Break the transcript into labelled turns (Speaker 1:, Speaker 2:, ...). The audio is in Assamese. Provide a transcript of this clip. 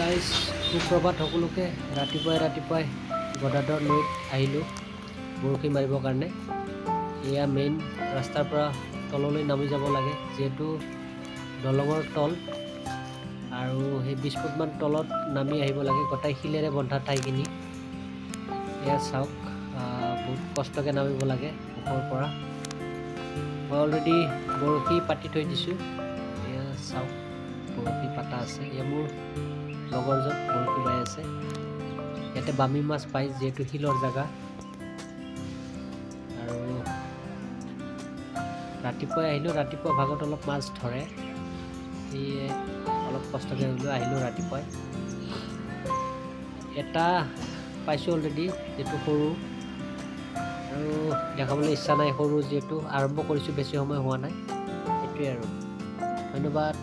Speaker 1: গাইজ, সুপ্ৰভাত সকলোকে। ৰাতিপুৱাই ৰাতিপুৱাই গদাধৰ নৈত আহিলোঁ বৰশী মাৰিবৰ কাৰণে। এয়া মেইন ৰাস্তাৰ পৰা তললৈ নামি যাব লাগে, যিহেতু দলঙৰ তল আৰু সেই 20 ফুটমান তলত নামি আহিব লাগে, গোটেই শিলেৰে বন্ধা ঠাইখিনি। এয়া চাওক, বহুত কষ্টকৈ নামিব লাগে ওপৰৰ পৰা। মই অলৰেডি বৰশী পাতি থৈ দিছোঁ। এয়া চাওক, বৰশী পাতা আছে। এয়া মোৰ লগৰজন বৰশী বাই আছে। ইয়াতে বামী মাছ পায়, যিহেতু শিলৰ জেগা। আৰু ৰাতিপুৱাই আহিলোঁ, ৰাতিপুৱা ভাগত অলপ মাছ ধৰে, সেয়ে অলপ কষ্টকৈ হ'লেও আহিলোঁ ৰাতিপুৱাই। এটা পাইছোঁ অলৰেডি, যিটো সৰু, আৰু দেখাবলৈ ইচ্ছা নাই, সৰু যিহেতু আৰম্ভ কৰিছোঁ, বেছি সময় হোৱা নাই। সেইটোৱে আৰু, ধন্যবাদ।